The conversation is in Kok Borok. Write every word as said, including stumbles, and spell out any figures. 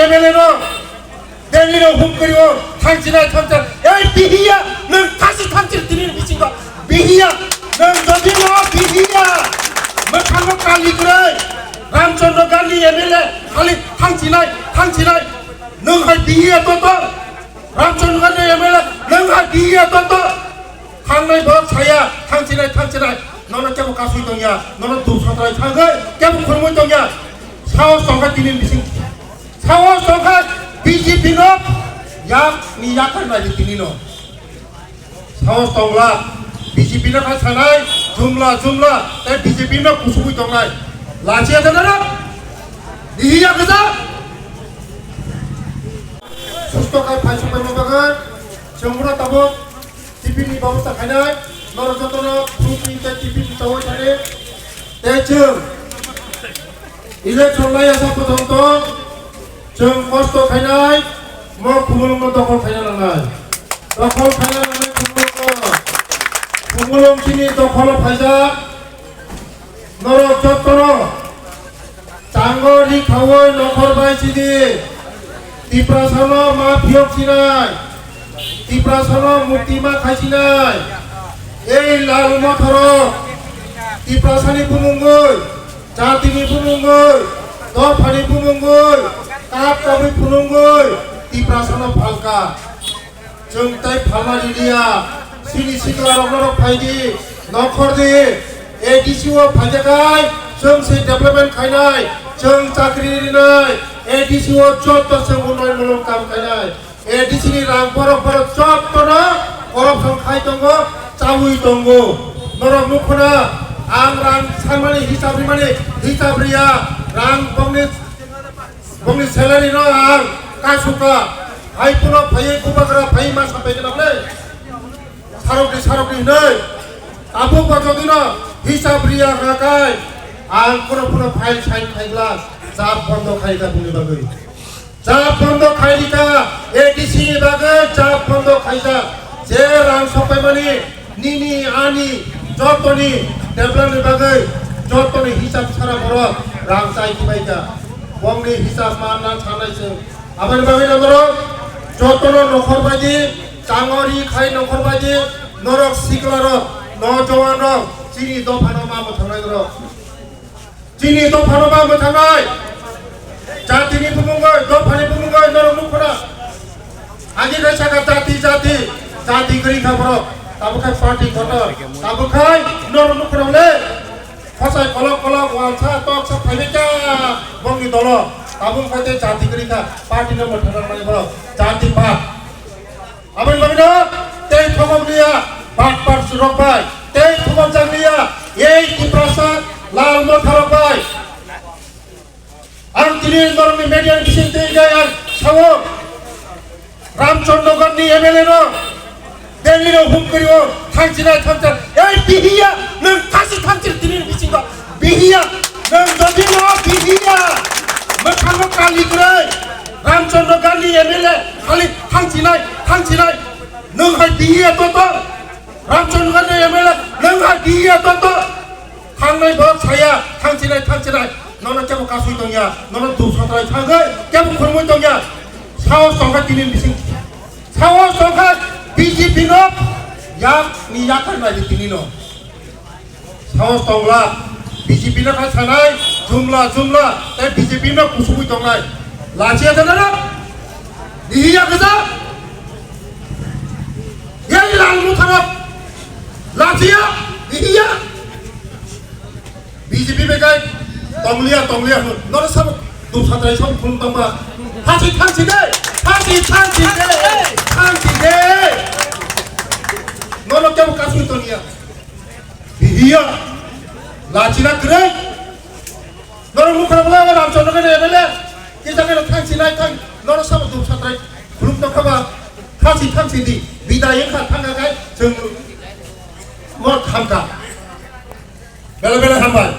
M L A no, Delhi no hum kari o, thangsinai thangsa, ei bihiya, nwng thasi thangsi tini bisingo, bihiya, nwng jodi no bihiya, mwkhango kali kwrwi, Ramchandra Gandhi M L A, khali thangsinai, thangsinai, nwng hai bihiya toto, Ramchandra Gandhi M L A, nwng hai bihiya toto, thangnai borok saya, thangsinai, thangsinai, nono kebo kasui tongya, nono dusatrai thangwi, kebo khurmui tongya, saos tongkha tini bising. Saos tongkha B J P no yak ni yakar nai di tini no. Saos tongla B J P no kha sanai jumla jumla tei B J P no kusugui tongnai. Lachiya jana ro. Dihiya kesa. Susto khai phai supai mo bagai. Chwngmura tabuk. Tiffin ni babosta khainai, norok jotono fruit ni tei tiffin ni chawi thani. Tei chwng election lai asa pothomto chwng kosto khainai, mo Khumulwng no dokhol khaina nangnai. Dokhol khaina nangnai Khumulwng no. Khumulwng chini dokhol o phaijak. Norok jottono chango ri khaui nokhor bai sidi. Tiprasano ma phiyok sinai. Tiprasano mukti ma khai sinai. Ei lal mothorok Tiprasani bumungoi, jatini bumungoi, dophani bumungoi, kap kabui phunungoi Tiprasano phalka. Chwng tei phalna liya, chini sikla rok norok phai di, nokhor di, A D C o phaijakai, chwng se development khainai, chwng chakri rinai, A D C o jotto chwng unnoyon muluk kam khainai, A D C ni rang borok borok jotto no corruption khai tongo, chaui tongo, norok nukhuna, ang rang sanmani hisab rimani, hisab riya, rang bongni Bongni salary no ang kaisuka. Hai puno phaiwi bubagra phaiwi ma sapai gwnang le. Sarok di, sarok di hinwi. Tabuk ba jodi no hisab riya hwnakai ang puno puno file sign khai glak. Chap bondo khai ka bini bagwi. Chap bondo khai di ka. A D C ni bagwi chap bondo khai ka. Je rang sopai mani Nini, ani, jotoni, development ni bagwi, jotoni hisab sara borok rang chai kibai kha. Bongni hisab manna sanai chwng. Aboni bagwi norok jotono nokhor baidi, changori khai nokhor baidi, norok sikla rok, nojowan rok, chini dophano ma mwthangnai norok. Chini dophano ba mwthangnai. Jatini bumungoi, dophani bumungoi norok nukhuna. Agi kaisa kha jati, jati, jati kwrwi kha borok. Tabuk khai party kotor. Tabuk khai norok nukhuna le. Khosai kolok kolok, walsa toksa phaibai kha bongni dolo. Tabuk khai tei jati kwrwi kha, party no mwthangna nai borok. Jati phat. Aboni bagwino tei thokok liya, bakpar rok bai, tei thokok jak liya, ei Tiprasa lal motha rok bai. Ang tini norokni media ni bising twi jai ang sao, Ramchandra Gandhi M L A no, Delhi no hum kari o, thangsinai thangsa, ei bihiya, nwng thasi thangsi tini bisingo. Bihiya, nwng jodi no bihiya, mwkhango kali kwrwi, Ramchandra Gandhi M L A khali thangsinai, thangsinai, nwng hai bihiya toto, Ramchandra Gandhi M L A, nwng hai bihiya toto, thangnai borok saya, thangsinai, thangsinai, nono kebo kasui tongya, nono dusatrai thangwi, kebo khurmui tongya, saos tongkha tini bising, saos tongkha B J P no, yak ni yakar nai tini no. Saos tongla, B J P no khai sanai, jumla, jumla, tei B J P no kusugui tongnai. Lachiya jana na? Dihiya kaisa? Yang lal mutharok. Lachiya, dihiya. B J P bekai, tongliya, tongliya, hwn. Noro sabo, dusatrai sabo khulum tongba. Thasi, thasi de, thasi, thasi de, thasi de. Nono kebo kasui toniya. Hiya, lachina kwrwi. Norok nukha bwla Ramchandra Gandhi M L A. Kisa khe thangsi nai thang. Norok sabo dum satrai khulum tongkha ba. Thangsi thangsi di. Bidai wngkha thangkha khai chwng mor khamkha. Bela bela hambai.